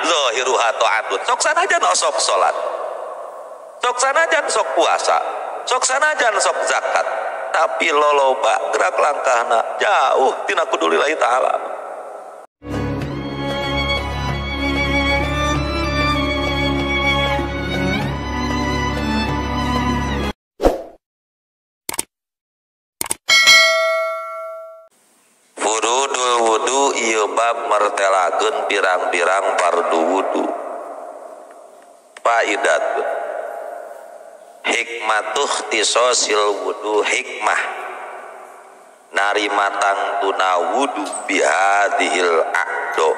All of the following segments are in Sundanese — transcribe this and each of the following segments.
Zahiruha ta'atun. Sok sanajan osok salat. Sok sanajan sok puasa. Sok sanajan sok zakat. Tapi loloba gerak langkahna jauh tina kudu lillahi ta'ala. Furudul wudu ieu bab mertelakeun pirang-pirang fardu wudu. Faidatun hikmatuh tisosil wudu hikmah narima tangtuna wudu bihadihil aqdo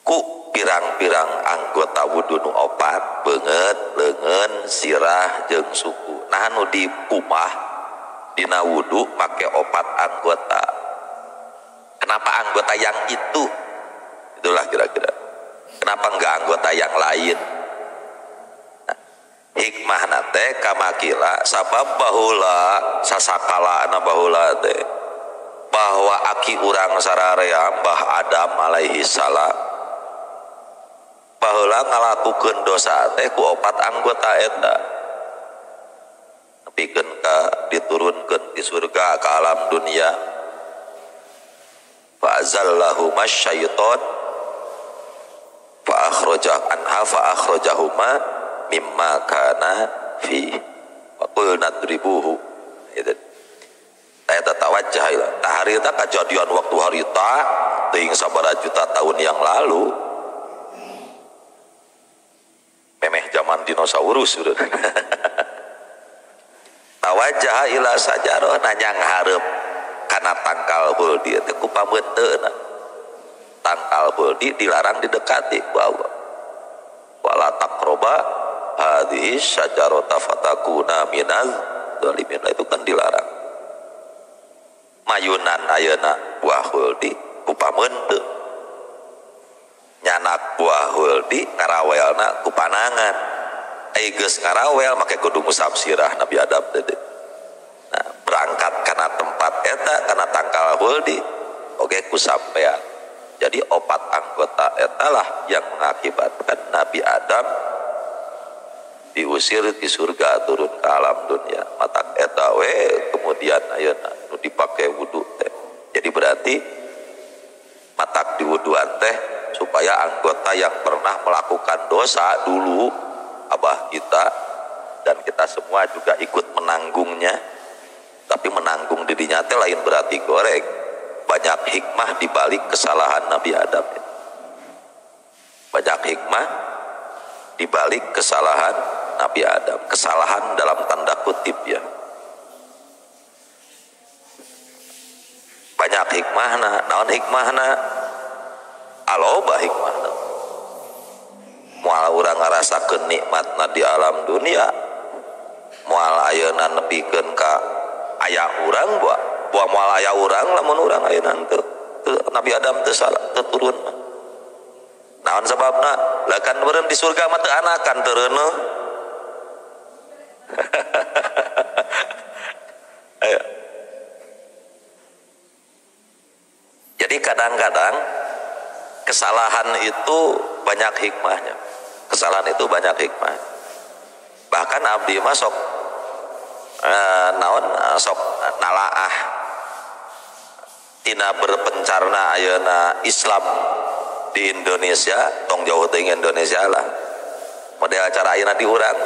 ku pirang-pirang anggota wudu nu opat beungeut leungeun sirah jeung suku. Nah nu dikumah dina wudu make opat anggota. Kenapa anggota yang itu? Itulah kira-kira. Kenapa enggak anggota yang lain? Nah, hikmah nate kamakila sabab bahula sasakala ana bahula teh bahwa aki urang sararea Mbah Adam alaihi salam bahula ngalakukeun dosa teh ku opat anggota eta. Nepikeun ka diturunkeun di surga ke alam dunia. Fa azallahu masyaiton fa akhrajah anha fa akhrajahuma mimma kana fi wa qulna dribuhu. Itu eta tawajjah ila taharita kejadian waktu harita teuing sabaraha juta tahun yang lalu memeh zaman dinosaurus udah. Tawajjah ila sajaroh nanya nghareup kana tangkal huldi teh ku pameunteuna. Tangkal huldi dilarang didekati ku Allah. Wala taqroba hadhihi syajarata fatakuna minaz zalimin, itu kan dilarang. Mayunan ayeuna buah huldi ku pameunteun. Nyanak buah huldi ngarawelna ku panangan. Ai geus ngarawel make kudu ngusap sirah Nabi Adam teh. Nah, berangkat kana tempat eta kana tangkal huldi oge ku sampean. Jadi opat anggota eta lah yang mengakibatkan Nabi Adam diusir di surga turun ke alam dunia. Matak eta we kemudian ayeuna nu dipake wudu teh. Jadi berarti matak diwuduan teh supaya anggota yang pernah melakukan dosa dulu abah kita dan kita semua juga ikut menanggungnya. Tapi menanggung dirinya teh lain berarti goreng. Banyak hikmah di balik kesalahan Nabi Adam. Banyak hikmah di balik kesalahan Nabi Adam. Kesalahan dalam tanda kutip ya. Banyak hikmahna, naon hikmahna? Aloba hikmahna. Moal urang ngarasakeun nikmatna di alam dunia. Moal ayeuna nepikeun ka aya urang buah buah moal aya urang lamun urang ayeuna teu Nabi Adam teu salah teu turun. Naon sababna? Lah kan beureum di surga mah teu anakan teu reuneuh. Ayo. Jadi kadang-kadang kesalahan itu banyak hikmahnya. Kesalahan itu banyak hikmah. Bahkan abdi mah sok naon sok nalaah tina berpencarna ayeuna Islam di Indonesia, tong jauh teuing Indonesia lah. Model acara ayeuna di urang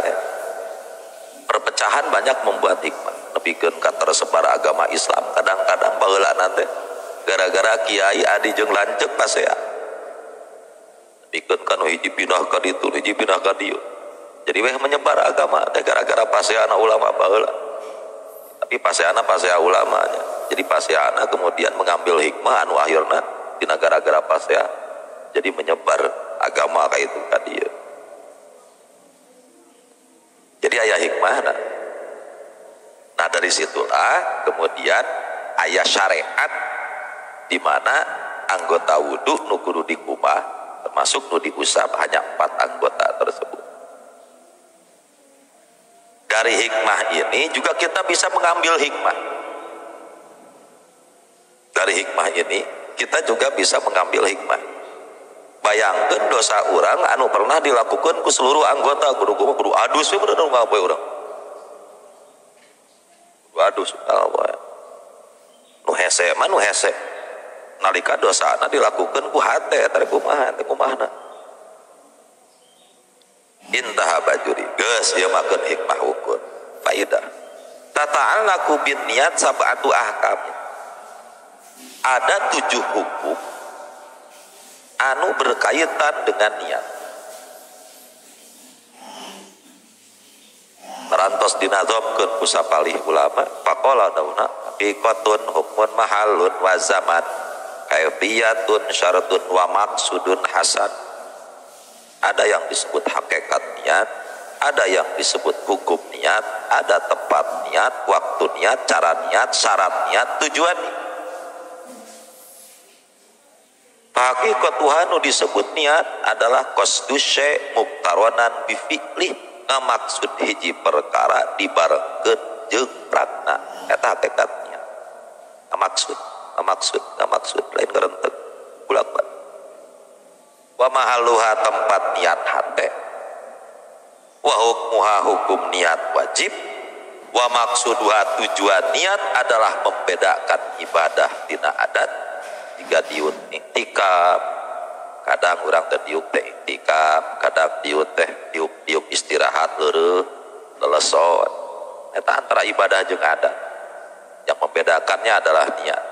perpecahan banyak membuat hikmah. Nepikeun ka tersebar agama Islam kadang-kadang baheulana teh gara-gara kiai adi jeung lanceuk pasea. Nepikeun ka nu hiji pindah ka ditu, hiji pindah ka dieu. Jadi weh menyebar agama teh gara-gara paseana ulama baheula. Tapi paseana pasea ulamanya. Jadi paseana kemudian mengambil hikmah anu akhirna dina gara-gara pasea jadi menyebar agama ka itu ka dieu. Jadi aya hikmahna. Nah dari situlah kemudian aya syariat di mana anggota wudu nu kudu dikumah termasuk nu diusap hanya 4 anggota tersebut. Dari hikmah ini juga kita bisa mengambil hikmah. Dari hikmah ini kita juga bisa mengambil hikmah Bayangkeun dosa urang anu pernah dilakukan ku seluruh anggota kudu kudu adus we bener ngapoe urang. Kudu adus ngapoe. Nu hese mah nu hese. Nalika dosana dilakukan ku hate eta kumaha teh kumahna. Intaha bajuri geus ieu makeun hikmah ukur. Faidah. Tata'allaqu bin niat sab'atu ahkam. Ada 7 hukum anu berkaitan dengan niat. Merantos dinazomkeun ku sapalih ulama, faqala dauna haqiqatun hukmun mahalun wa zaman kaifiyatun syaratun wa maqsudun hasan. Ada yang disebut hakikat niat, ada yang disebut hukum niat, ada tempat niat, waktu niat, cara niat, syarat niat, tujuan niat. Hakikat Tuhan nu disebut niat adalah qasdu syai' muktaronan bi fi'lih, ngamaksud hiji perkara dibarengkeun jeung prakna. Eta hakikat niat. Ngamaksud, ngamaksud, ngamaksud lain gerenteg bolak-balik. Wa mahalluha tempat niat hate. Wa hukmuha hukum niat wajib. Wa maksuduha tujuan niat adalah membedakan ibadah tina adat. Jika diut iktikaf, kadang urang teh diuk teh iktikaf, kadang diut teh diuk istirahat leureut lelesot. Eta antara ibadah jeung adat. Yang membedakannya adalah niat.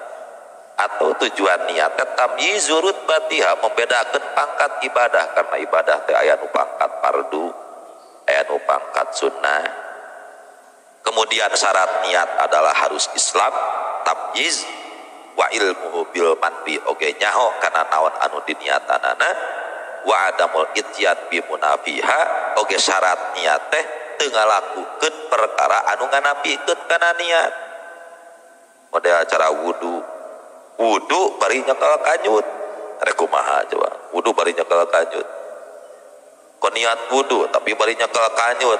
Atau tujuan niat teh tamyizu rutbatiha, membedakan pangkat ibadah, karena ibadah teh aya nu pangkat fardu, aya nu pangkat sunnah. Kemudian syarat niat adalah harus Islam, tamyiz, wa ilmuhu bil manfi oge nyaho kana naon anu diniatanana, wa adamul ityan bi munafiha oge syarat niat teh teu ngalakukeun perkara anu nganapikeun kana niat. Model cara wudu, wudu bari nyekel kanyut, rek kumaha coba wudu bari nyekel kanyut. Kok niat wudu tapi bari nyekel kanyut.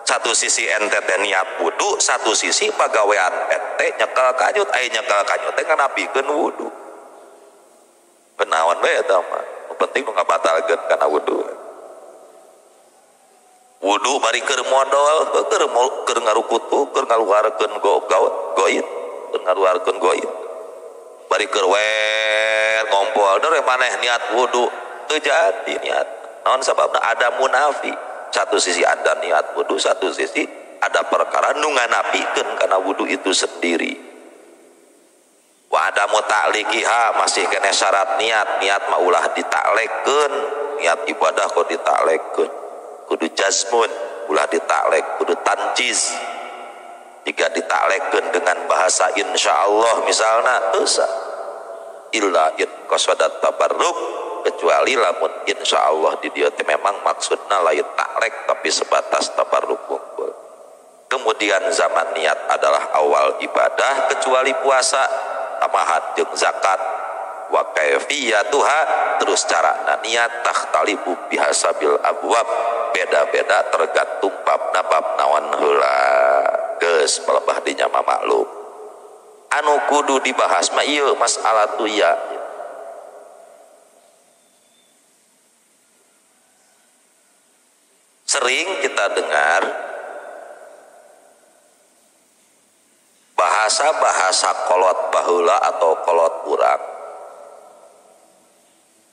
Satu sisi ente teh niat wudu, satu sisi pagawean ente nyekel kanyut, aya nyekel kanyut teh nganapikeun wudu. Kenaon we eta mah, nu penting nu ngabatalkeun kana wudu. Wudu bari keur modol, keur ngarukutu, keur ngaluarkeun goit, keur ngaluarkeun goit. Bari keur wer ngompol, deur maneh niat wudu, teu jadi niat. Naon sababna? Ada munafi. Satu sisi ada niat wudu, satu sisi ada perkara nu nganapikeun kana wudu itu sendiri. Wa adamu ta'liqiha, masih kene syarat niat, niat mah ulah ditaklekeun, niat ibadah kok ditaklekeun. Kudu jazmun, ulah ditaklek, kudu tanjiz. Jika ditaklekeun dengan bahasa insyaallah misalna, teu sah. Illa in qasadat tabarruk, kecuali lamun insya Allah di dieu teh memang maksudna lain taklek tapi sebatas tabarruk wungkul. Kemudian zaman niat adalah awal ibadah kecuali puasa, tamahan jeung zakat. Wa kaifiyatuha, terus carana niat takhtalifu bihasabil abwab, beda-beda tergantung babna bab naon heula. Geus pelebah dinya mah maklum. Anu kudu dibahas mah ieu masalah tu ya. Sering kita dengar bahasa-bahasa kolot baheula atau kolot urang.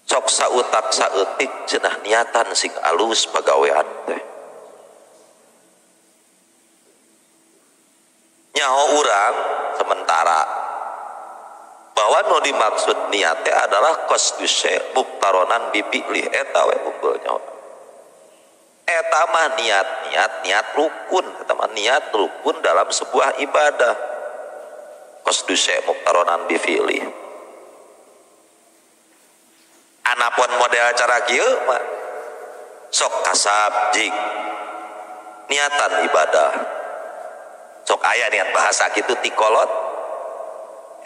Sok sautak saeutik cenah niatan sing alus pagawean teh. Nyaho urang sementara bahwa nu dimaksud niat teh adalah qasdu syai' muktaronan bipi'lih, eta we unggul nyaho. Eta mah niat rukun, eta mah niat rukun dalam sebuah ibadah. Qasdu syai' muktaronan bifi'lih. Anapun model cara kieu mah sok kasab jing niatan ibadah. Sok aya niat bahasa kitu ti kolot.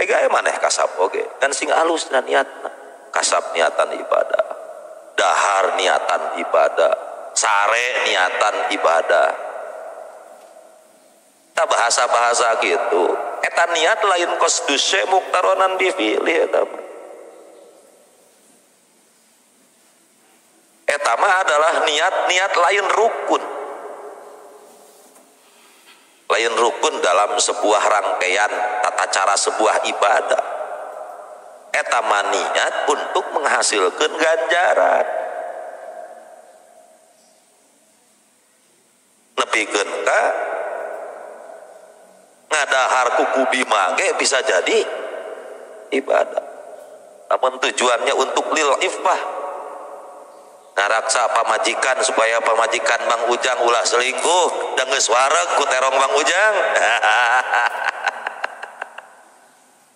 Ega maneh kasab oge, kan sing alus na niatna. Kasab niatan ibadah, dahar niatan ibadah, sare niatan ibadah. Ta bahasa-bahasa gitu eta niat lain qasdu syai' muktaronan bifi'lih eta mah. Eta mah adalah niat-niat lain rukun. Lain rukun dalam sebuah rangkaian tata cara sebuah ibadah. Eta mah niat untuk menghasilkan ganjaran. Nepikeun ka ngadahar kuku bima ge bisa jadi ibadah. Namun tujuannya untuk lil iffah, ngaraksa pamajikan supaya pamajikan Mang Ujang ulah selingkuh dan geus wareg ku terong Mang Ujang.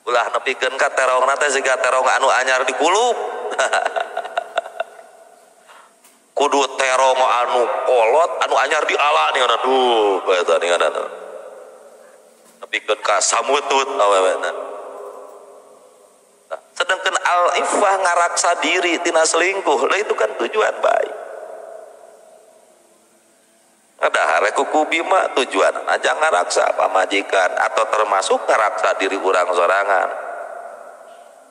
Ulah nepikeun ka terongna teh siga terong anu anyar dikulup. Kudu terong anu kolot anu anyar diala nih aduh eta nih nepikeun ka samutut awewena. Nah, sedangkan al-iffah ngaraksa diri tina selingkuh, lah itu kan tujuan baik. Ngadahar kuku bima tujuan aja ngaraksa pamajikan atau termasuk ngaraksa diri urang sorangan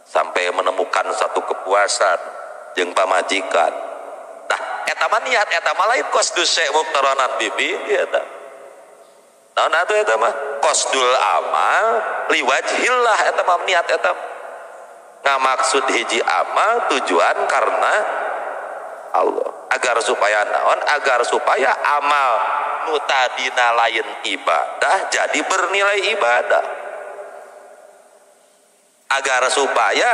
sampai menemukan satu kepuasan jeung pamajikan. Nah, eta mah niat eta mah lain qasdus syai' muqtaranan bibi eta. Naon atuh eta mah qasdul amal liwajhillah eta mah niat eta. Ngamaksud hiji amal tujuan karena Allah, agar supaya naon, agar supaya amal nu tadina lain ibadah jadi bernilai ibadah, agar supaya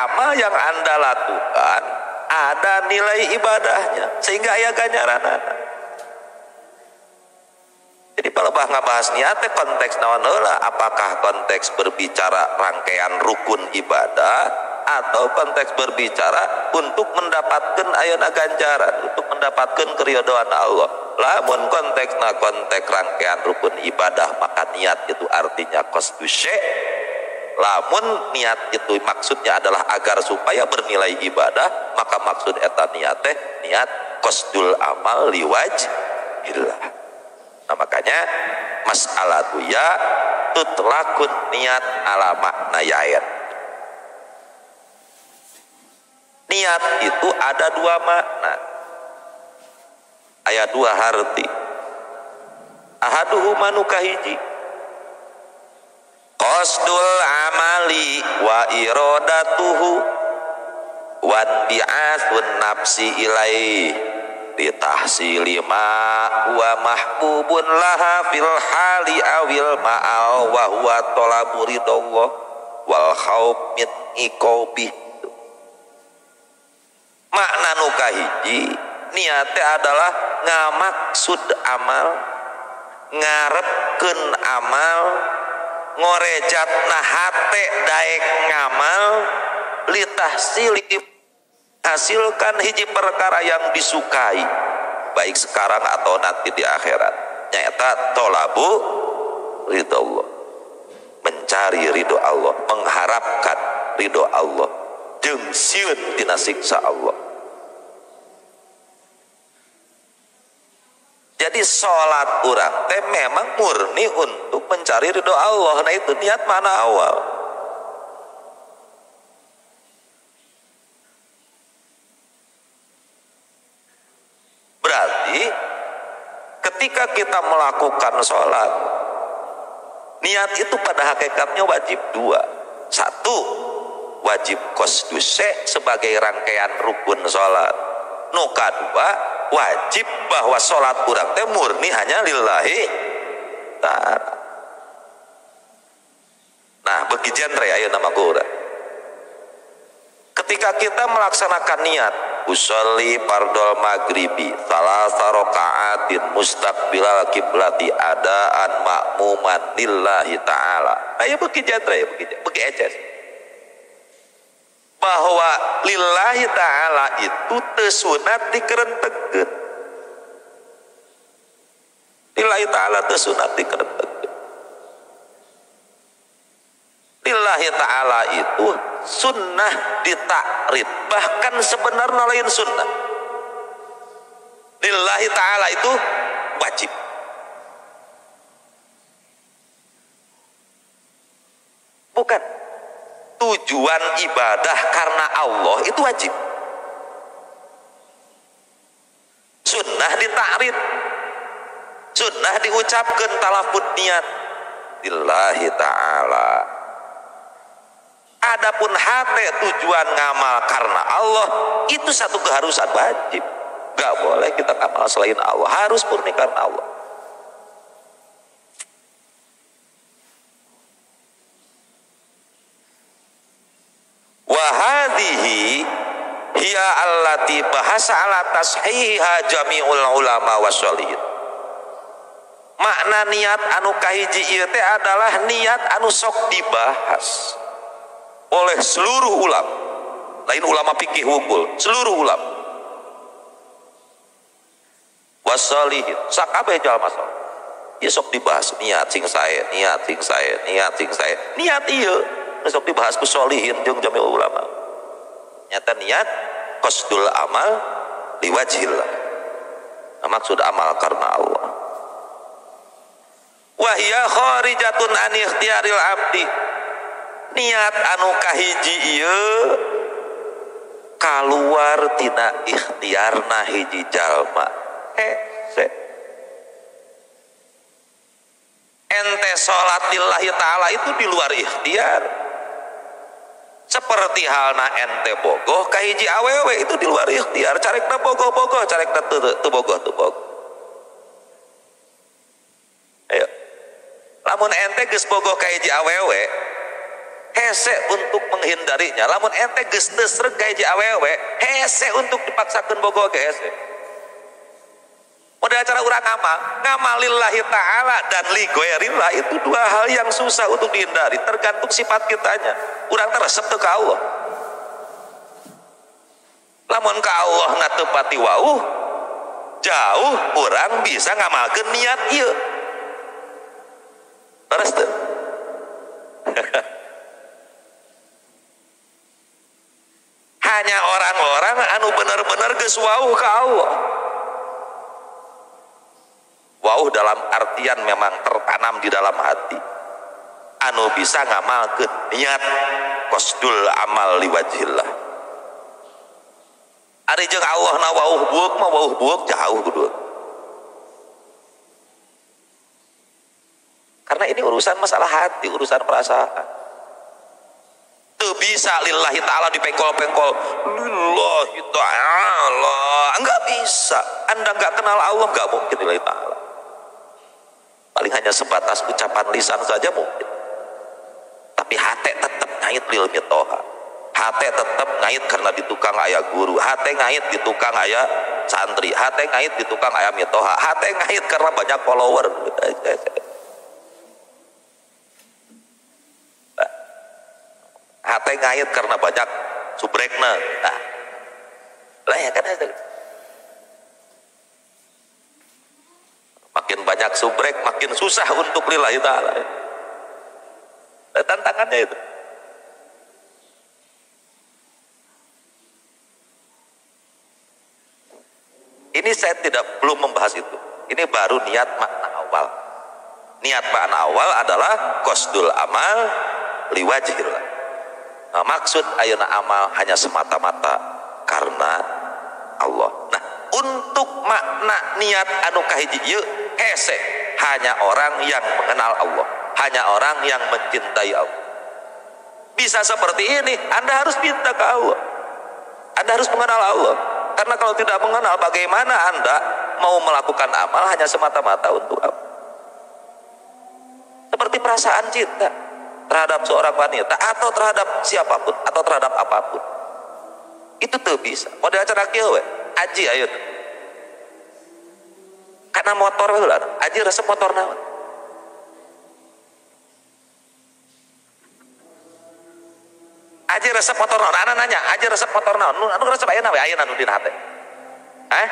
amal yang Anda lakukan ada nilai ibadahnya sehingga aya ganjaranana. Jadi kalau bah ngabahas niat konteks naon heula, apakah konteks berbicara rangkaian rukun ibadah atau konteks berbicara untuk mendapatkan ayana ganjaran, untuk mendapatkan keridhaan Allah. Lamun konteksna konteks rangkaian rukun ibadah maka niat itu artinya qasdu syai'. Lamun niat itu maksudnya adalah agar supaya bernilai ibadah, maka maksud eta niat teh niat qasdul amal liwajhillah. Nah, makanya mas'alatu ya tutlakun niat ala makna yain. Niat itu ada dua makna. Aya dua harti. Ahaduhuma nu kahiji. Qasdul amali wa iradatuhu wan bi'atsun nafsi ilaihi litahsili ma wa mahbubun laha fil hali awil ma'al wa huwa talabu ridallah wal khauf min iqabih. Makna nu kahiji niate adalah ngamaksud amal, ngarepkeun amal, ngorejatna hate daek ngamal, litahsili hasilkan hiji perkara yang disukai baik sekarang atau nanti di akhirat, nyaeta tolabu ridho Allah, mencari ridho Allah, mengharapkan ridho Allah, jeung sieun tina siksa Allah. Jadi sholat urang teh memang murni untuk mencari ridho Allah. Nah itu niat mana awal. Berarti ketika kita melakukan sholat, niat itu pada hakikatnya wajib dua. Satu, wajib qasdu syai' sebagai rangkaian rukun sholat. Nu kadua, wajib bahwa sholat urang teh murni hanya lillahi ta'ala. Nah, bagi genre ayeuna mah urang. Ketika kita melaksanakan niat usolli fardol maghribi salasa rakaatin mustaqbilal kiblati adaan makmuman lillahi ta'ala. Ayo bagi genre, bagi eces. Bahwa lillahi ta'ala itu teu sunat dikerentegkeun. Lillahi ta'ala teu sunat dikerentegkeun. Lillahi ta'ala itu sunnah ditakrid, bahkan sebenarnya lain sunnah. Lillahi ta'ala itu wajib. Bukan tujuan ibadah karena Allah itu wajib. Sunnah dita'rid, sunnah diucapkan talafud niat lillahi ta'ala. Adapun hati tujuan ngamal karena Allah itu satu keharusan wajib. Gak boleh kita ngamal selain Allah, harus murni karena Allah. Wa hadhihi hiya allati bahasa ala tashiha jami'ul ulama wassolihin. Makna niat anu kahiji ieu teh adalah niat anu sok dibahas oleh seluruh ulama, lain ulama fikih wungkul, seluruh ulama wassolihin, sakabeh jalma saleh ieu sok dibahas niat sing sae, niat sing sae, niat sing sae, niat ieu sok dibahas ku solihin jeung jami'ul ulama. Nyata niat qasdul amal liwajhillah. Nah, maksud amal karena Allah. Wahia kharijatun an ikhtiyaril abdi. Niat anu kahiji ieu kaluar tina ikhtiarna hiji jalma. Hese. Ente salat lillahi ta'ala itu di luar ikhtiar. Seperti halna ente bogoh ka hiji awewe itu di luar ikhtiar. Carekna bogoh-bogoh, carekna teu bogoh-teu bogoh. Ayo. Lamun ente geus bogoh ka hiji awewe, hese untuk menghindarinya. Lamun ente geus teu sreg ka hiji awewe, hese untuk dipaksakeun bogoh ge hese. Model cara urang ngamal, ngamal lillahi ta'ala dan li ghairillah itu dua hal yang susah untuk dihindari, tergantung sifat kitanya. Urang teh resep teu ka Allah. Lamun ka Allah na teu pati wauh, jauh urang bisa ngamalkeun niat ieu. Leres teu? Hanya orang-orang anu bener-bener geus wauh ka Allah. Wauh dalam artian memang tertanam di dalam hati. Anu bisa ngamalkeun niat qasdul amal liwajhillah. Ari jeung Allah na wauh buuk mah wauh buuk jauh kudu. Karena ini urusan masalah hati, urusan perasaan. Teu bisa lillahi ta'ala dipengkol-pengkol. Lillahi ta'ala. Enggak bisa. Anda enggak kenal Allah, enggak mungkin lillahi ta'ala. Paling hanya sebatas ucapan lisan saja mungkin. Tapi hati tetap ngait lil mitoha. Hati tetap ngait karena di tukang ayah guru. Hati ngait di tukang ayah santri. Hati ngait di tukang ayah mitoha. Hati ngait karena banyak follower. Hati ngait karena banyak subrekna. Nah, lah ya kan makin banyak subrek makin susah untuk lillahi ta'ala. Nah, tantangannya itu. Ini saya belum membahas itu. Ini baru niat makna awal. Niat makna awal adalah qasdul amal liwajhillah. Nah, maksud ayeuna amal hanya semata-mata karena Allah. Nah, untuk makna niat anu kahiji ieu hese hanya orang yang mengenal Allah, hanya orang yang mencintai Allah. Bisa seperti ini, Anda harus minta ke Allah. Anda harus mengenal Allah. Karena kalau tidak mengenal, bagaimana Anda mau melakukan amal hanya semata-mata untuk Allah? Seperti perasaan cinta terhadap seorang wanita atau terhadap siapapun atau terhadap apapun. Itu tuh bisa. Model acara kieu we, aji ayo. Karena motor heula, aji resep motor naon? Aji resep motor naon? Ana nanya, aji resep motor naon? Anu resep ayeuna we, ayeuna nu dina hate. Hah?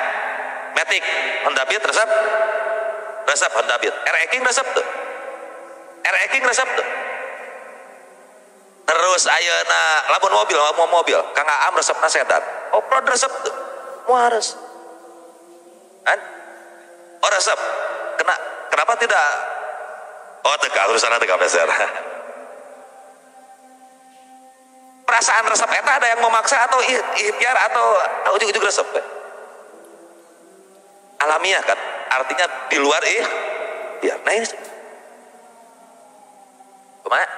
Matic, Honda Beat resep? Resep Honda Beat. RX King resep tuh. RX King resep tuh. Terus ayeuna lamun mobil, mau mobil, Kang Aam resepna sedan. Off-road resep tuh. Moal resep. Kan? Oh resep. Kenapa tidak? Oh teka urusanna teka peser. Perasaan resep eta ada yang memaksa atau ikhtiar atau ujug-ujug resep. Alamiah kan, artinya di luar ikhtiar. Nah ini kemana?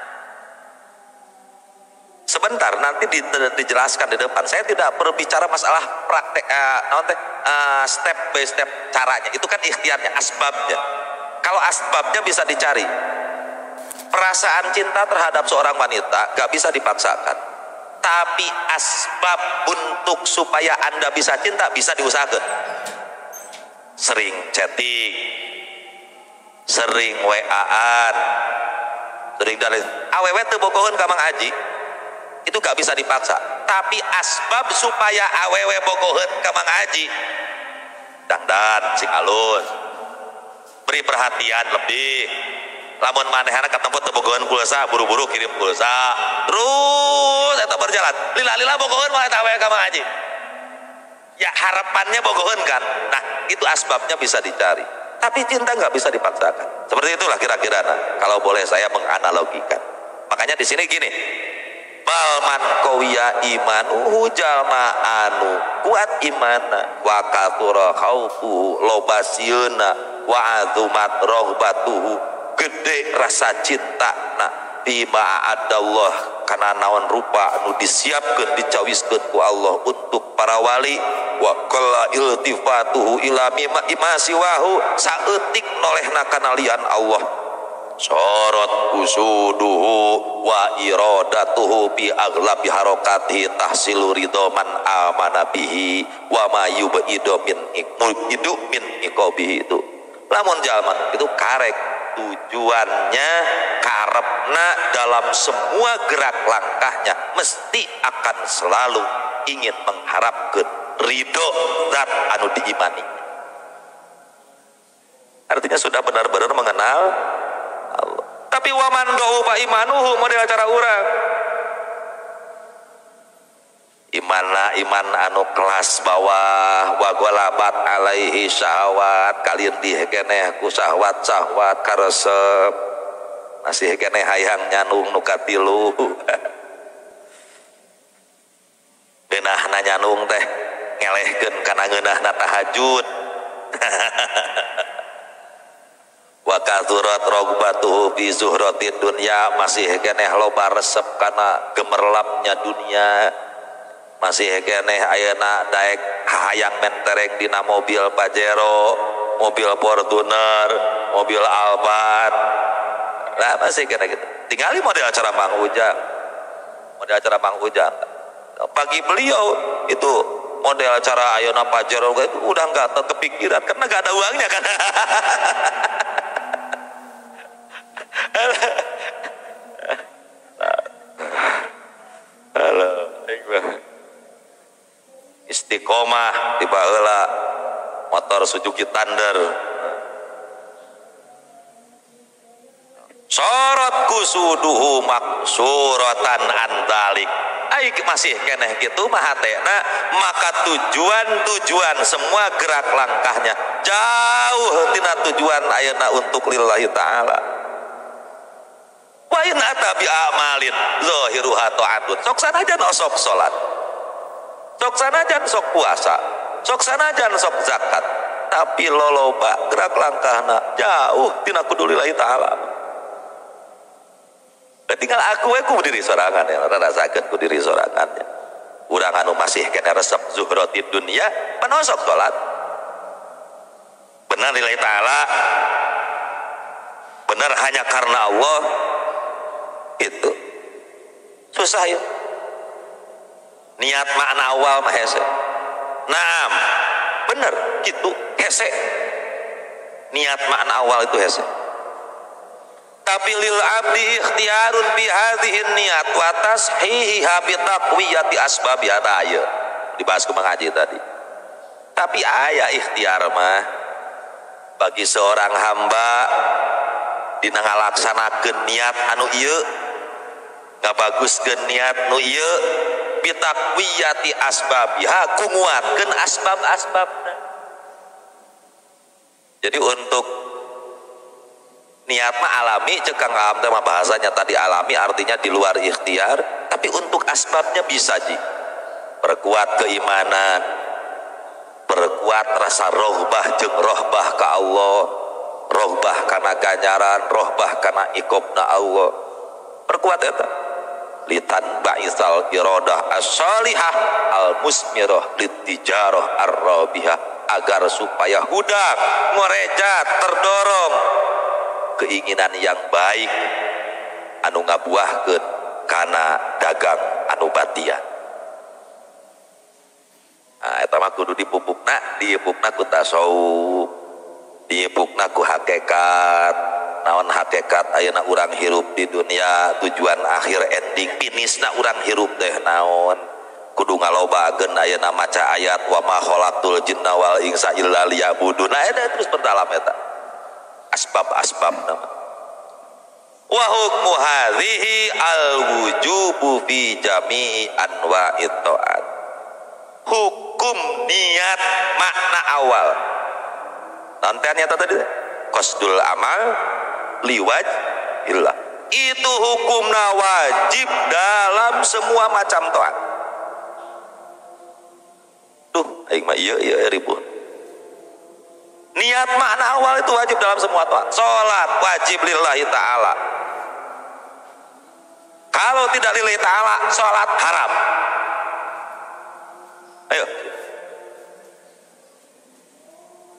Sebentar, nanti dijelaskan di depan. Saya tidak berbicara masalah praktek, step by step caranya. Itu kan ikhtiarnya, asbabnya. Kalau asbabnya bisa dicari. Perasaan cinta terhadap seorang wanita gak bisa dipaksakan. Tapi asbab untuk supaya Anda bisa cinta bisa diusahakan. Sering chatting, sering WA-an, sering dari awewe teu bogoheun ka Mang Haji. Itu gak bisa dipaksa. Tapi asbab supaya awewe bogoheun ka Mang Haji, dangdan sing alus, beri perhatian lebih. Lamun manehana katempo teu bogoheun pulsa, buru-buru kirim pulsa. Terus eta berjalan. Lila-lila bogoheun mah eta awewe ka Mang Haji. Ya harapannya bogoheun kan. Nah, itu asbabnya bisa dicari. Tapi cinta nggak bisa dipaksakan. Seperti itulah kira-kira. Nah, kalau boleh saya menganalogikan. Makanya di sini gini. Balman qawiya imanuhu jalma anu kuat imana wa katsura khaufuhu loba sieuna wa azumat rohbatuhu gede rasa cinta na bima a'adallah kana naon rupa anu disiapkeun dicawiskeun ku Allah untuk para wali wa qalla iltifatuhu ila mimma siwahu saeutik nolehna kana lian Allah sorot usuduhu wa iradatuhu bi aglabi harakatihi tahsilu ridho man amana bihi wa ma yub'idu min iqmu min iqabihi. Itu lamun jalma itu karek tujuannya karepna dalam semua gerak langkahnya mesti akan selalu ingin mengharapkan ridho zat anu diimani. Artinya sudah benar-benar mengenal Allah. Tapi waman do'ufa imanuhu model cara urang. Imanna iman anu kelas bawah wa ghalabat alaihi syahwat kalindih keneh ku syahwat syahwat karesep masih keneh hayang nyanung nu katilu. Geunahna nyanung teh ngelehkeun kana ngeunahna tahajud. Wa kathurat rogbatuhu fi zuhratid dunya masih keneh loba resep kana gemerlapnya dunia. Masih keneh ayeuna daek hayang mentereng dina mobil Pajero, mobil Fortuner, mobil Alphard. Lah masih keneh gitu. Tingali model acara Mang Ujang. Model acara Mang Ujang. Bagi beliau itu model acara ayeuna Pajero itu udah enggak kepikiran karena enggak ada uangnya kan. Halo, istiqomah tiba heula motor Suzuki Thunder. Sorot kusuduhu maksuratan antalik. Ai masih keneh kitu mah hatena, maka tujuan-tujuan semua gerak langkahnya jauh tina tujuan ayeuna untuk lillahi ta'ala. Wa in ata bi amalin zahiruha ta'atun. Sok sanajan osok salat, sok sanajan sok puasa, sok sanajan sok zakat, tapi loloba gerak langkahna jauh tina kudu lillahi ta'ala. Tinggal aku we ku diri sorangan ya, rasakeun ku diri sorangan ya. Urang anu masih kena resep zuhratid dunya, panosok salat. Benar lillahi ta'ala, benar hanya karena Allah. Itu susah ya. Niat makna awal mah hese. Naam, bener gitu hese. Niat makna awal itu hese. Tapi lil abdi ikhtiarun bi hadhihi niat wa tashihiha bi taqwiyati asbabiha. Aya dibahas ku mengaji tadi. Tapi aya ikhtiar mah bagi seorang hamba dina ngalaksanakeun niat anu ieu, ngabaguskeun niat nu ieu bi taqwiyati asbabiha, ku nguatkeun asbab-asbabna. Jadi untuk niat mah alami, cek Kang Aam teh mah bahasanya tadi alami artinya di luar ikhtiar, tapi untuk asbabnya bisa ji. Perkuat keimanan, perkuat Perkuat rasa rohbah jeung rohbah ka Allah, rohbah kana ganjaran, rohbah kana ikobna Allah. Perkuat eta. Litan ba'isal iradah as-salihah al-musmirah litijarah ar-rabihah, agar supaya hudang, ngorejat, terdorong keinginan yang baik anu ngabuahkeun kana dagang anu batian. Nah, eta mah kudu dipupukna, dipupukna ku tasawuf, dipupukna ku hakikat. Naon hakikat ayeuna urang hirup di dunia, tujuan akhir ending finisna urang hirup teh naon? Kudu ngalobakeun ayeuna maca ayat wa ma khalaqtul jinna wal insa illa liya'budun. Nah, eta terus berdalam eta. Asbab-asbab nama. Wa hukmu hadhihi al-wujubu fi jami'i anwa'it ta'at. Hukum niat makna awal. Nantiannya tadi qasdul amal liwajhillah. Itu hukumna wajib dalam semua macam taat. Tuh, aing mah ieu ieu ribut. Niat makna awal itu wajib dalam semua taat. Salat wajib lillahi ta'ala. Kalau tidak lillahi ta'ala, salat haram. Ayo.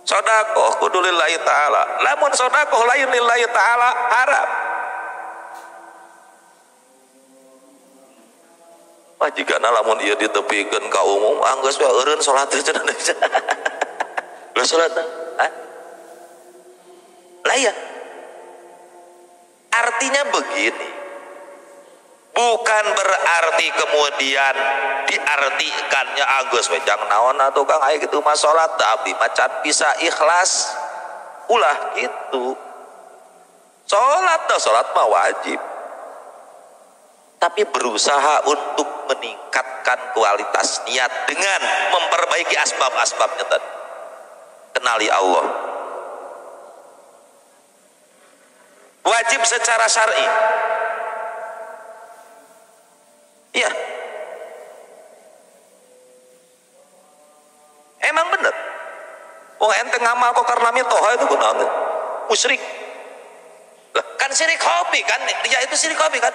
Sodakoh kudu lillahi ta'ala. Lamun sodakoh lain lillahi ta'ala haram. Wah jigana lamun ieu ditepikeun ka umum anggeus we eureun salat teh cenah. Lah salat hah? Lah iya. Artinya begini. Bukan berarti kemudian diartikannya anggeus we jang naon atuh Kang aya kitu mah salat abdi mah can bisa ikhlas. Ulah gitu. Salat dah salat mah wajib. Tapi berusaha untuk meningkatkan kualitas niat dengan memperbaiki asbab-asbabnya tadi. Kenali Allah. Wajib secara syar'i. Iya. Emang bener. Wong ente ngamal kok karena mitoha itu kunaon? Musyrik. Lah, kan syirik hobi kan? Ya itu syirik hobi kan?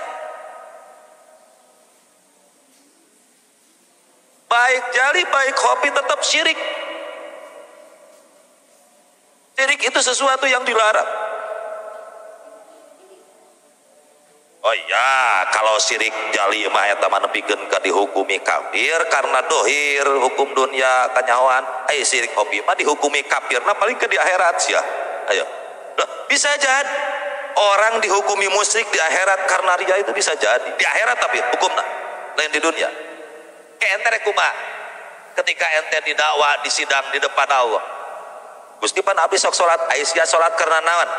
Baik jali, baik hobi tetap syirik. Syirik itu sesuatu yang dilarang. Oh iya, kalau syirik jali mah eta mah nepikeun ka dihukumi kafir karena dohir hukum dunia kanyahoan. Ai syirik hobi mah dihukumi kafirna paling ke di akhirat sia. Ayo. Loh, bisa jadi orang dihukumi musyrik di akhirat karena ria itu bisa jadi. Di akhirat tapi hukumna lain di dunia. Ke ente rek kumaha? Ketika ente didakwa di sidang di depan Allah. Gusti pan abdi sok salat, ai sia salat karena naon?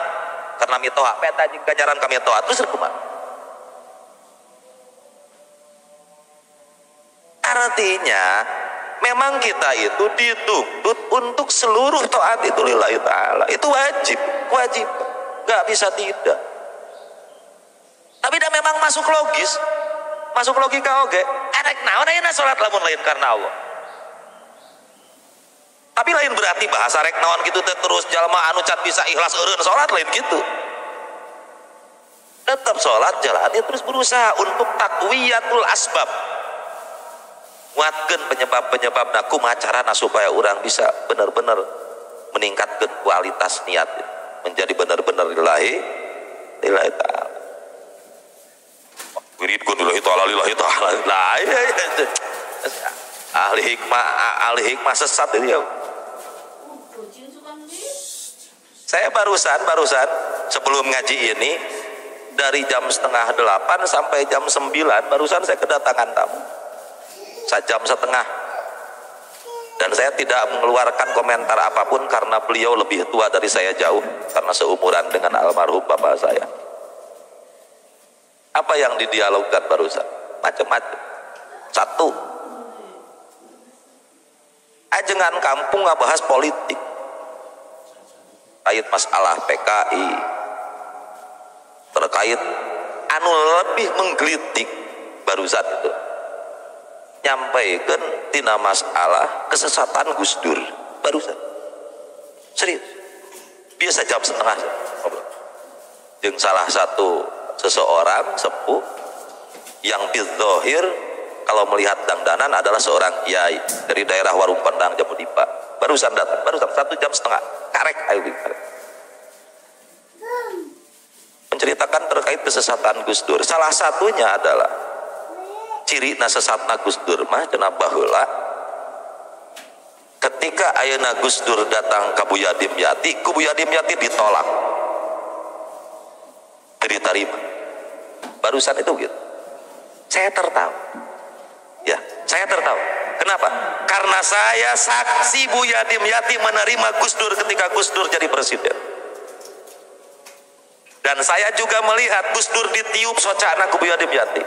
Karena mitoha. Peta jeung ganjaran ka mitoha. Terus kumaha? Artinya memang kita itu dituntut untuk seluruh taat itu lillahi ta'ala. Itu wajib, wajib. Gak bisa tidak. Tapi dah memang masuk logis, masuk logika oke. Arek naon ayeuna salat lamun lain karena Allah. Tapi lain berarti bahasa rek naon gitu teh terus jalma anu can bisa ikhlas eureun salat lain gitu. Tetap salat jalani terus berusaha untuk takwiyatul asbab. Nguatkeun penyebab-penyebabna kumaha carana supaya orang bisa benar-benar meningkatkan kualitas niat menjadi benar-benar lillahi lillahi ta'ala. Wiridkeun lillahi ta'ala lillahi ta'ala. Lah iya, iya. Ahli hikmah sesat ini ya. Saya barusan sebelum ngaji ini dari jam 7:30 sampai jam 9 barusan saya kedatangan tamu. 1,5 jam. Dan saya tidak mengeluarkan komentar apapun karena beliau lebih tua dari saya jauh, karena seumuran dengan almarhum bapak saya. Apa yang didialogkan barusan? Macam-macam. Satu, ajengan kampung nggak bahas politik, terkait masalah PKI, terkait anu lebih menggelitik barusan itu. Nyampaikan tina masalah kesesatan Gus Dur. Barusan. Serius. Biasa jam setengah ngobrol. Jeung salah satu seseorang sepuh yang bizzohir kalau melihat dangdanan adalah seorang kiai dari daerah Warung Pendang Jamudipa. Barusan datang, barusan 1,5 jam. Karek ayo karek. Menceritakan terkait kesesatan Gus Dur. Salah satunya adalah ciri sesatna Gus Dur mah cenah baheula ketika ayeuna Gus Dur datang ka Buya Dimyati, ku Buya Dimyati ditolak. Teu diterima. Barusan itu gitu. Saya tertawa. Ya, saya tertawa. Kenapa? Karena saya saksi Buya Dimyati menerima Gus Dur ketika Gus Dur jadi presiden. Dan saya juga melihat Gus Dur ditiup socana ku Buya Dimyati.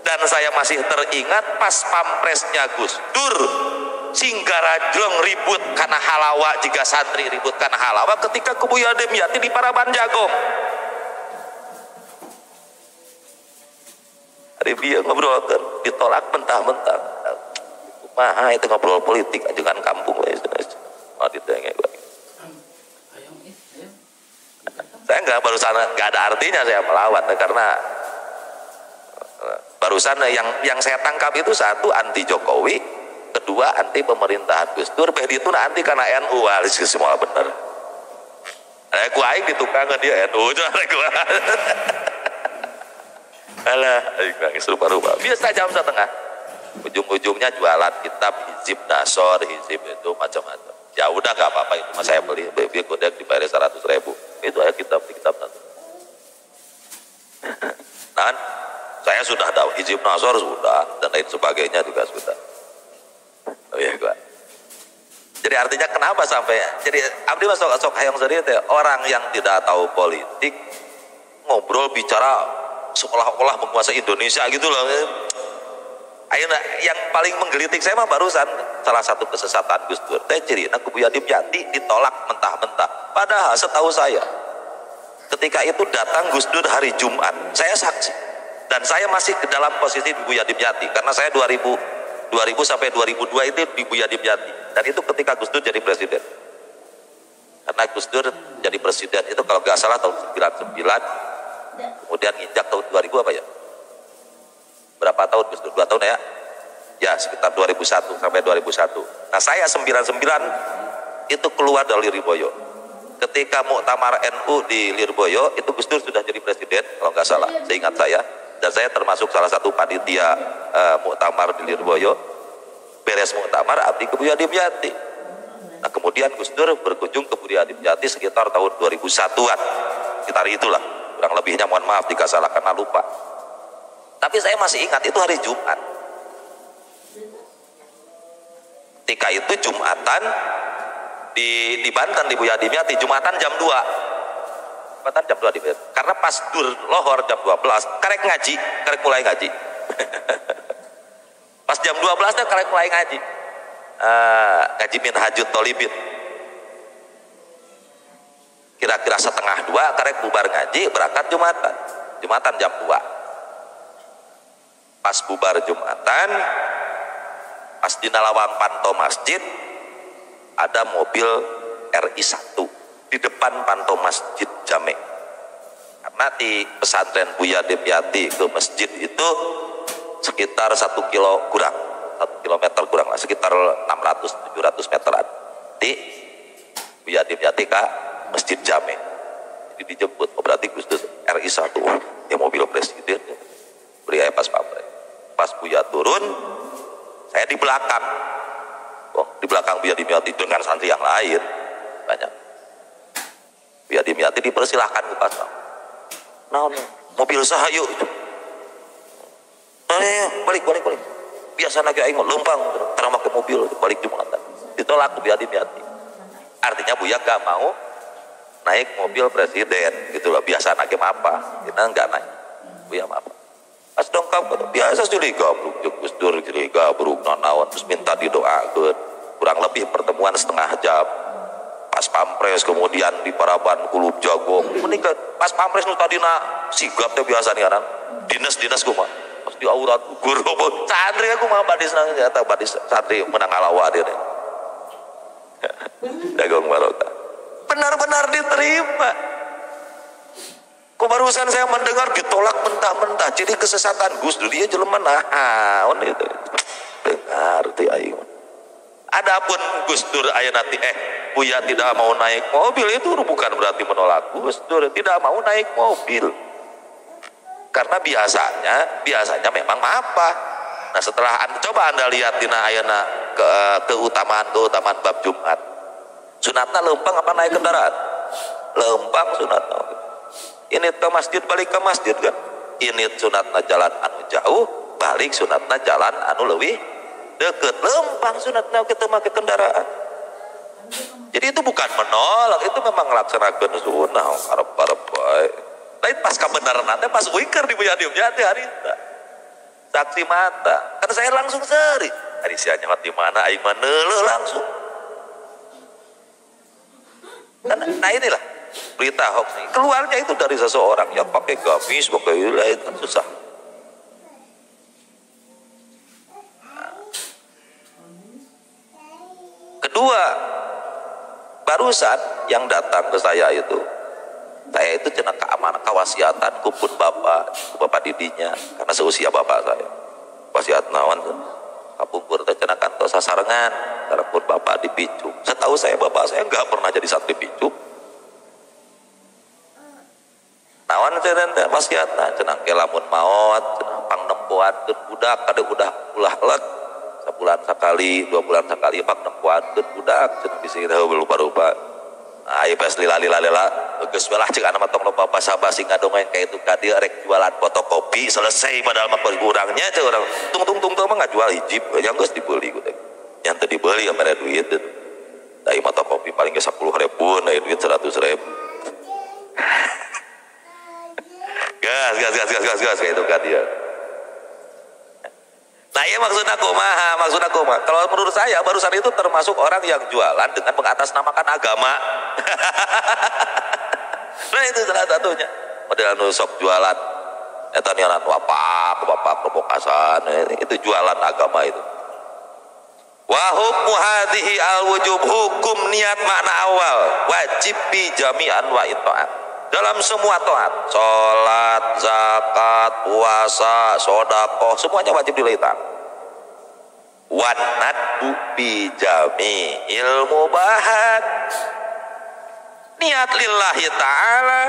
Dan saya masih teringat pas pampresnya Gus Dur singgarajlong ribut karena halawa, jika santri ribut karena halawa ketika ku Buya Dimyati di Paraban Jagong. Hari bieu ngobrolkeun ditolak mentah-mentah. Kumaha itu ngobrol politik ajengan kampung we. Oh, ditenge lagi. Saya nggak barusan nggak ada artinya saya melawan karena barusan yang saya tangkap itu satu anti Jokowi, kedua anti pemerintahan Gus Dur, beh itu anti karena NU, semua bener. Aku aing ditukangan dia NU, gua. Alah, aing nangis rupa-rupa. Biasa jam setengah. Ujung-ujungnya jualan kitab hizib nasor, hizib itu macam-macam. Ya udah nggak apa-apa itu mas saya beli, beli kodek dibayar 100.000. Itu aja kitab nanti. Dan saya sudah tahu hizib nasor sudah dan lain sebagainya juga sudah. Oh iya gua. Jadi artinya kenapa sampai jadi abdi masuk sok hayang sendiri teh orang yang tidak tahu politik ngobrol bicara seolah-olah menguasai Indonesia gitu loh. Ayo, yang paling menggelitik saya mah barusan salah satu kesesatan Gus Dur teh cirina ku Buya Dimyati ditolak mentah-mentah. Padahal setahu saya ketika itu datang Gus Dur hari Jumat, saya saksi. Dan saya masih ke dalam posisi di Buya Dimyati karena saya 2000 sampai 2002 itu di Buya Dimyati. Dan itu ketika Gus Dur jadi presiden. Karena Gus Dur jadi presiden itu kalau nggak salah tahun 99, kemudian nginjak tahun 2000 apa ya? Berapa tahun Gus Dur? 2 tahun ya? Ya sekitar 2001 sampai 2001. Nah saya 99 itu keluar dari Lirboyo. Ketika Muktamar NU di Lirboyo itu Gus Dur sudah jadi presiden kalau nggak salah, seingat saya. Dan saya termasuk salah satu panitia Muktamar di Lirboyo. Beres Muktamar abdi ke Buya Dimyati. Nah kemudian Gus Dur berkunjung ke Buya Dimyati sekitar tahun 2001-an. Sekitar itulah. Kurang lebihnya mohon maaf jika salah karena lupa. Tapi saya masih ingat itu hari Jumat. Ketika itu Jumatan di Banten di Buya Dimyati, Jumatan jam 2. Jumatan jam 2 di Banten. Karena pas dur lohor jam 12, karek ngaji, karek mulai ngaji. Pas jam 12 nya karek mulai ngaji. Ngaji Minhajut Tholibin. Kira-kira 1:30 karek bubar ngaji, berangkat Jumatan. Jumatan jam 2. Pas bubar Jumatan, pas di Nalawang Panto Masjid, ada mobil RI 1 di depan Panto Masjid Jame. Karena di pesantren Buya Dimyati ke masjid itu sekitar 1 kilo kurang, 1 kilometer kurang lah, sekitar 600-700 meteran di Buya Dimyati ke Masjid Jame. Jadi dijemput, oh berarti Gus Dur RI 1, oh, ya mobil presiden, beri pas pamrih. Pas Buya turun, saya di belakang. Oh, di belakang Buya Dimyati dengan santri yang lain banyak. Buya Dimyati dipersilahkan ke pasar. Nah, mobil sahayu itu. Nah, ya, balik. Biasa lagi aing lempang, terang pakai mobil balik Jumatan. Ditolak Buya Dimyati. Artinya Buya gak mau naik mobil presiden gitu loh. Biasa lagi apa? Kita nggak naik. Buya apa? Pas dongkap biasa sudah gabruk Gus Dur jadi gabruk nanaon terus minta didoakeun. Kurang lebih pertemuan setengah jam. Pas pampres kemudian di Paraban Kulub Jagong menikah. Pas pampres nu tadina sigap teh biasa nih kan. Dinas-dinas kumaha. Pas di aurat gugur santri aku mah badis nang eta badis santri menang ngalawa dia. Benar-benar diterima. Kok barusan saya mendengar ditolak mentah-mentah jadi kesesatan Gus Dur dia jelema naon itu. Dengar teh aing. Adapun Gus Dur aya nanti Buya tidak mau naik mobil itu bukan berarti menolak Gus Dur, tidak mau naik mobil. Karena biasanya memang apa. Nah, setelah coba Anda lihat dina ayeuna keutamaan bab Jumat. Sunatna leumpang apa naik kendaraan? Leumpang sunatna. Ini ke masjid balik ke masjid kan. Ini sunatna jalan anu jauh, balik sunatna jalan anu leuwih deket. Leumpang sunatna kita make kendaraan. Jadi itu bukan menolak, itu memang melaksanakan sunnah karep-karep bae. Lain pas kebenaran teh pas wiker di Buya dieu teh harita. Saksi mata. Karena saya langsung seri. Hari sia nyawa di mana aing mah neuleuh langsung. Nah inilah berita hoax ini. Keluarnya itu dari seseorang yang pakai gamis, pakai itu susah. Nah. Kedua, barusan yang datang ke saya itu cenah keamanan kawasiatan kupun bapak didinya karena seusia bapak saya. Wasiat naon kapungkur teh cenah kantos sasarengan sareng bapak dipicu. Setahu saya bapak saya enggak pernah jadi santri picu. Naon cenah teh wasiatna cenah ke lamun maot cenah pangnempoankeun budak kade udah ulah let sebulan sekali, 2 bulan sekali pangnempoankeun budak cenah bisi lupa-lupa. Nah, ayo pas lila-lila geus we lah ceuk anak mah tong loba basa-basi ngadongeng ka itu ka dieu rek jualan fotokopi selesai padahal mah kurangnya cek urang tung tung tung mah ngajual hiji nya geus dibeli ku teh. Yang teu dibeli mere duit. Da ieu fotokopi paling ge 10.000, da duit 100.000. Gas gas gas gas gas gas kayak itu ka dieu. Nah, iya maksudnya kumaha, maksudnya kumaha. Kalau menurut saya barusan itu termasuk orang yang jualan dengan mengatasnamakan agama. Nah, itu salah satunya. Model anu sok jualan eta nianan bapak, bapak provokasan, itu jualan agama itu. Wa hukmu hadhihi al-wujub, hukum niat makna awal wajib bi jami'an wa itaat. Dalam semua taat, salat, zakat, puasa, sedekah, semuanya wajib dilakukan. Wan nadbu bi jami'il mubahat. Niat lillahi ta'ala,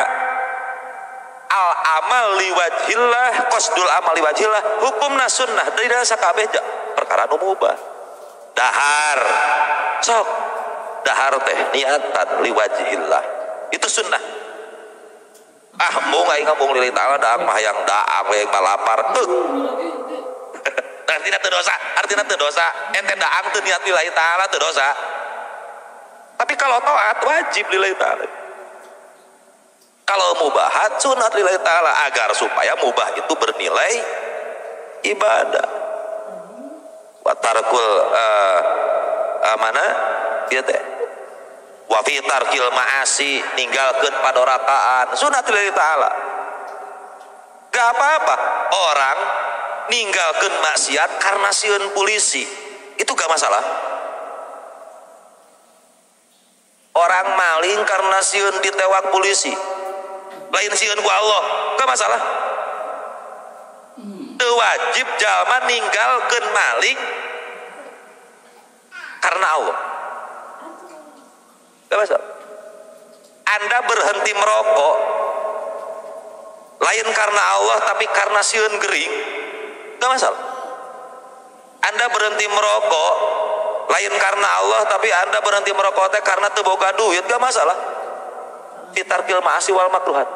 al amal liwajhillah, qasdul amal liwajhillah, hukumna sunnah tidak sakabeh perkara nu mubah. Dahar sok dahar teh niatan liwajhillah itu sunnah. Ah mung aing ngomong lillahi ta'ala daang mah yang daang we mah lapar. Artinya teu dosa, artinya teu dosa. Ente daang teu niat lillahi ta'ala teu dosa. Tapi kalau taat wajib lillahi ta'ala. Kalau mubahat sunat lillahi ta'ala agar supaya mubah itu bernilai ibadah. Wa tarkul mana dia teh wa fi tarkil ma'asi ninggalkeun padorakaan sunat lillahi ta'ala. Gak apa-apa orang ninggalkeun maksiat karena sieun polisi, itu gak masalah. Orang maling karena sieun ditewak polisi, lain sieun ku Allah, gak masalah. Teu wajib jalma ninggalkeun maling karena Allah. Gak masalah. Anda berhenti merokok lain karena Allah tapi karena sieun gering, gak masalah. Anda berhenti merokok lain karena Allah tapi Anda berhenti merokok teh karena teu boga duit, gak masalah. Fitarkil ma'asi wal makruhat.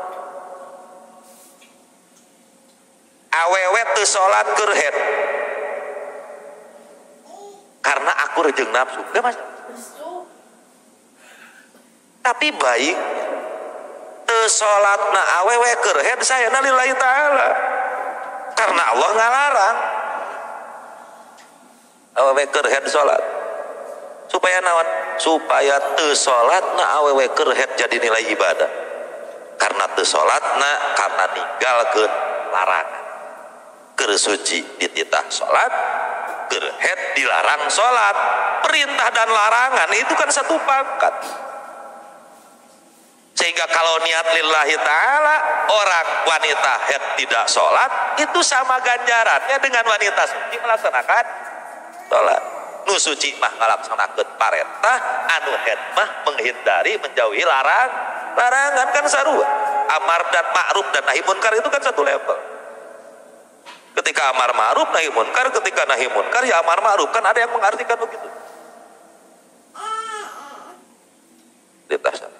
Awewe teu salat keur head karena aku rejeng nafsu, gak masalah. Tapi baik teu salatna awewe keur head saya lillahi ta'ala karena Allah ngalarang awewe keur head salat supaya naon, supaya teu salatna awewe keur head jadi nilai ibadah karena teu salatna karena ninggalkeun larangan. Keur suci dititah salat, keur head dilarang salat. Perintah dan larangan itu kan satu pangkat. Sehingga kalau niat lillahi ta'ala, orang wanita haid tidak sholat itu sama ganjarannya dengan wanita suci melaksanakan sholat. Nu suci mah ngalaksanakeun parentah, anu haid mah menghindari menjauhi larangan kan sarua. Amar dan ma'ruf dan nahi munkar itu kan satu level. Ketika amar ma'ruf nahi munkar, ketika nahi munkar ya amar ma'ruf, kan ada yang mengartikan begitu. Ditasan.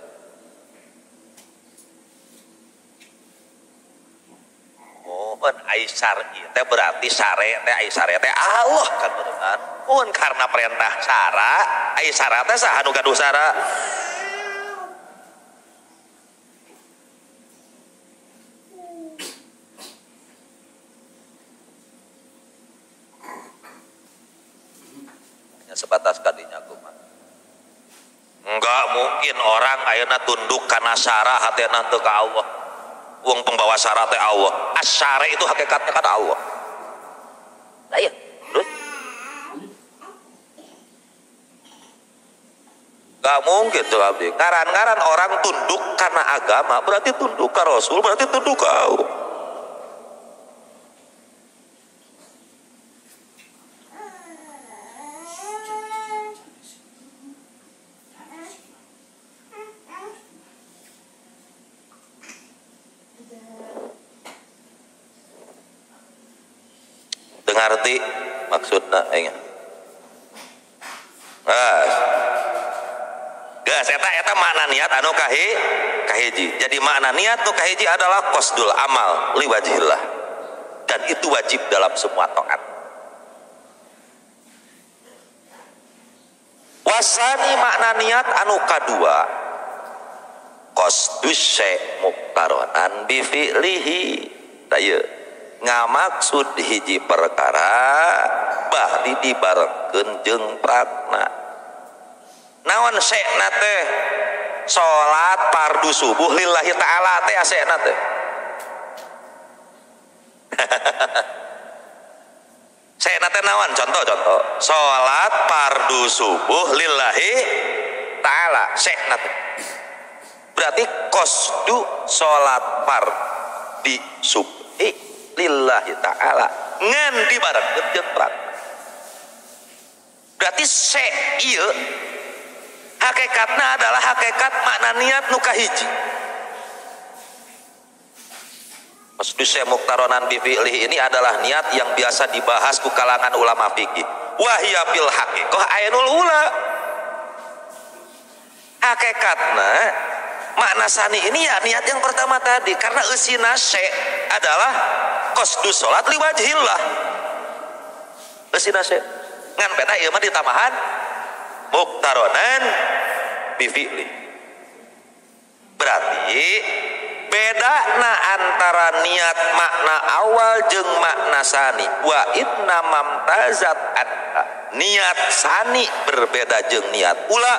Mohon ai syar'i teh berarti syare teh ai syare teh Allah kan bener. Mun karena perintah syara, ai syara teh saha nu gaduh syara? Hanya sebatas kadinya kumaha. Enggak mungkin orang ayeuna tunduk kana syara hatena teu ka Allah. Wong pembawa syara teh Allah. Asyara itu hakikatnya kan Allah. Lah iya, terus enggak mungkin tuh abdi. Ngaran-ngaran orang tunduk karena agama berarti tunduk ka Rasul, berarti tunduk ka Allah. Ngerti maksudna ingat. Gas. Gas eta makna niat anu kahiji. Jadi makna niat nu kahiji adalah qasdul amal liwajhillah. Dan itu wajib dalam semua taat. Wasani makna niat anu kadua qasdus syai' muqtaronan bi fi'lihi. Tah ngamaksud hiji perkara bari dibarengkeun jeung prakna. Naon sekna teh? Salat fardu subuh lillahi ta'ala teh sekna teh. Sekna teh naon? Contoh-contoh. Salat fardu subuh lillahi ta'ala sekna teh. Berarti qasdu salat fardu subuh lillahi ta'ala ngan dibarengkeun jeung prakna. Berarti se ieu hakikatna adalah hakikat makna niat nu kahiji. Qasdu syai' muqtaronan bi fi'lihi ini adalah niat yang biasa dibahas ku kalangan ulama fikih. Wahya fil haqiqah ainul ula. Hakikatna makna sani ini ya niat yang pertama tadi, karena eusina syai' adalah qasdu salat liwajhillah. Eusina syai' ngan peta ieu mah ditambahan muqtaronan bi fi'li. Berarti bedana antara niat makna awal jeung makna sani. Wa inna mamtazat anha. Niat sani berbeda jeung niat ula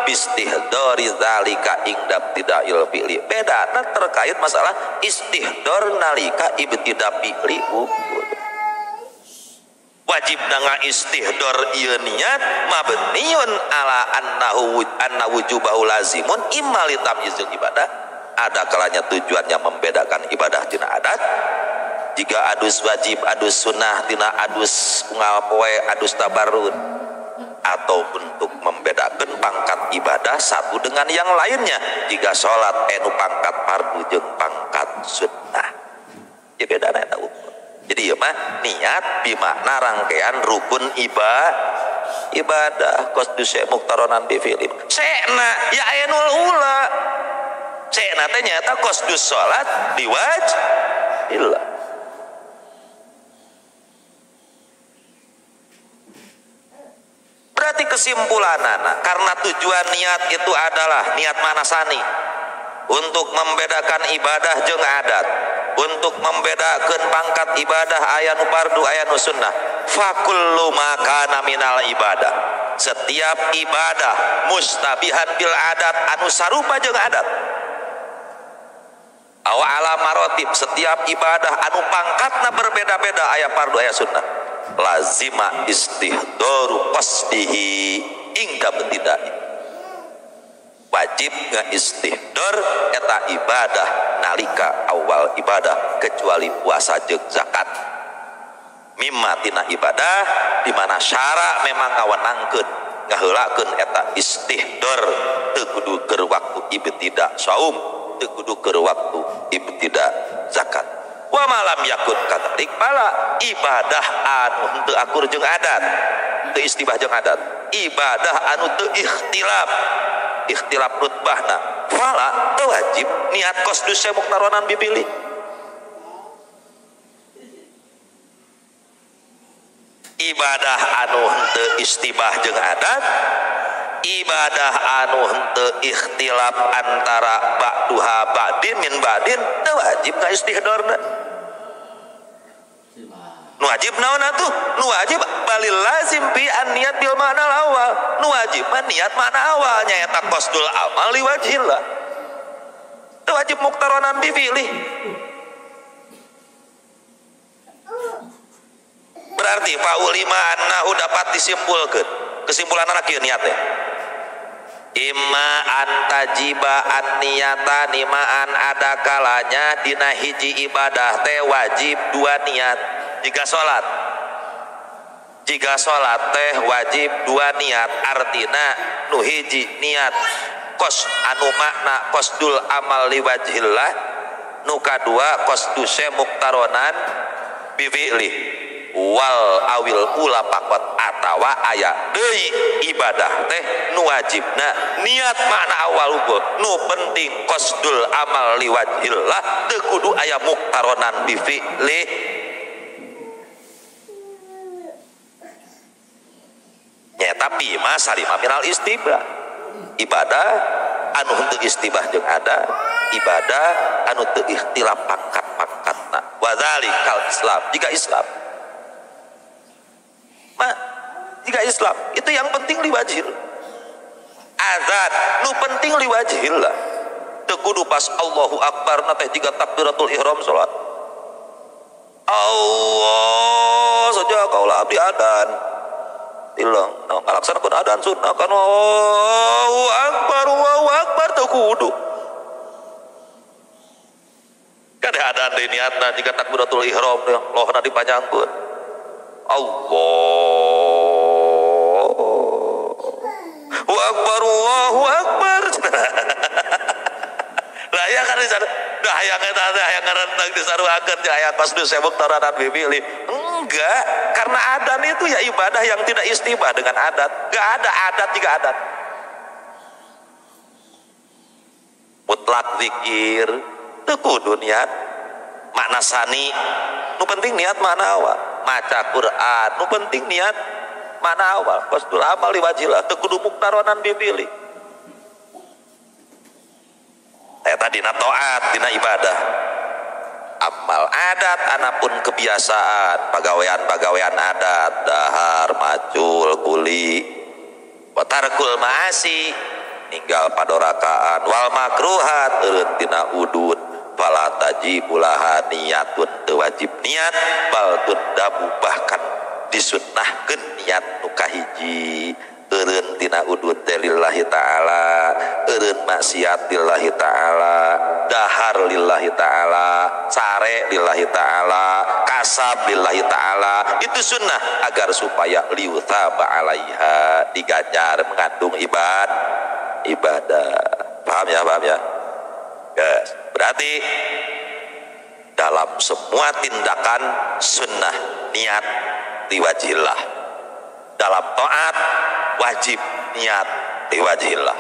bistihdori zalika ingdab tidakil fi'li. Bedana terkait masalah istihdor nalika ibtida fi'li ukur. Wajib nga istihdor ieu niat mabniun ala annahu anna wujubahu lazimun imma li tamyizil ibadah. Ada kalanya tujuannya membedakan ibadah tina adat. Jika adus wajib, adus sunnah, tina adus unggal poe, adus tabarrun, atau untuk membedakan pangkat ibadah satu dengan yang lainnya. Jika sholat enu pangkat fardu jeung pangkat sunnah, ya beda eta ukur. Jadi ieu mah niat bimakna rangkaian rukun ibadah qasdu syai' muqtaronan bi fi'lin. Sekna ya ainul ula. Sekna teh nyaeta qasdus salat liwajhillah. Berarti kesimpulanana, karena tujuan niat itu adalah niat manasani untuk membedakan ibadah jeung adat, untuk membedakan pangkat ibadah aya nu fardu aya nu sunnah. Fakullu ma kana minal ibadah, setiap ibadah mustabihan bil adat anu sarupa jeung adat, aw ala marotib, setiap ibadah anu pangkatna berbeda-beda aya fardu aya sunnah, lazima istihdoru qasdihi ingda betida'i. Wajib ngaistihdor eta ibadah nalika awal ibadah kecuali puasa jeung zakat. Mimma tina ibadah di mana syara memang ngawenangkeun ngaheulakeun eta istihdor teu kudu keur waktu ibtida saum, teu kudu keur waktu ibtida zakat. Wa malam yakun kadzalik bala ibadah anu henteu akur jeung adat, teu istibah jeung adat, ibadah anu teu ikhtilaf, ikhtilaf rutbahna fala teu wajib niat qasdus muktaronan bipilih. Ibadah anu henteu istibah jeung adat, ibadah anu henteu ikhtilaf antara ba'duha ba'din min ba'din teu wajib ka istihdorna. Nu wajib naon atuh? Nu wajib balil lazim bi an niat bil makna awal. Nu wajib mah niat makna awal nyaeta qasdul amal li wajhillah. Teu wajib muktaronan bipilih. Berarti faulima annahu dapat disimpulkeun. Kesimpulan anak kieu niat teh. Imma antajiba an niyata nimaan ada kalanya dina hiji ibadah teh wajib dua niat. Jika salat. Jika salat teh wajib dua niat, artina nu hiji niat kos anu makna qasdul amal liwajhillah, nu kadua qasduse muktaronan bifi'lih. Wal awil ula pakot atawa aya deui ibadah teh nu wajibna niat makna awal uga nu penting qasdul amal liwajhillah teu kudu aya muktaronan bifi'lih. Nya tapi mah salima minal istibah, ibadah anu henteu istibah jeung ada, ibadah anu teu ikhtilaf pangkat-pangkatna. Wa dzalikal Islam, jika Islam ma, jika Islam itu yang penting liwajhil. Azan nu penting liwajhillah. Teu kudu pas Allahu Akbar na teh jika takbiratul ihram salat. Allah saja kaula abdi adan. Tileng, nah, ngalaksanakeun adan sunnah kan Allahu Akbar, Allahu Akbar teu kudu. Kada adan deui niatna jika takbiratul ihram lohna dipanjangkeun. Allahu Akbar, Allahu Akbar. Lah ya kan di dah hayang eta teh hayang ngarenteng disaruakeun teh hayang qasdu muktaronan bipilih. Enggak, karena adan itu ya ibadah yang tidak istibah dengan adat. Enggak ada adat jika adat. Mutlak zikir teu kudu niat makna sani, nu penting niat makna awal. Maca Quran nu penting niat makna awal. Qasdul amal liwajhillah teu kudu muktaronan bipilih. Eta dina taat, dina ibadah. Amal adat anapun kebiasaan, pagawean-pagawean adat, dahar, macul, kuli, watarkul maasi, ninggal padorakaan, wal makruhat eureun tina udud, fala tajibulaha niyatun teu wajib niat, bal tundabu bahkan disunnahkeun niat nu kahiji. Eureun tina udud teh lillahi ta'ala, eureun maksiat lillahi ta'ala, dahar lillahi ta'ala, sare lillahi ta'ala, kasab lillahi ta'ala. Itu sunnah agar supaya liuthaba alaiha, diganjar mengandung ibadah. Paham ya, paham ya? Yes. Berarti dalam semua tindakan sunnah niat liwajillah. Dalam taat wajib niat liwajillah.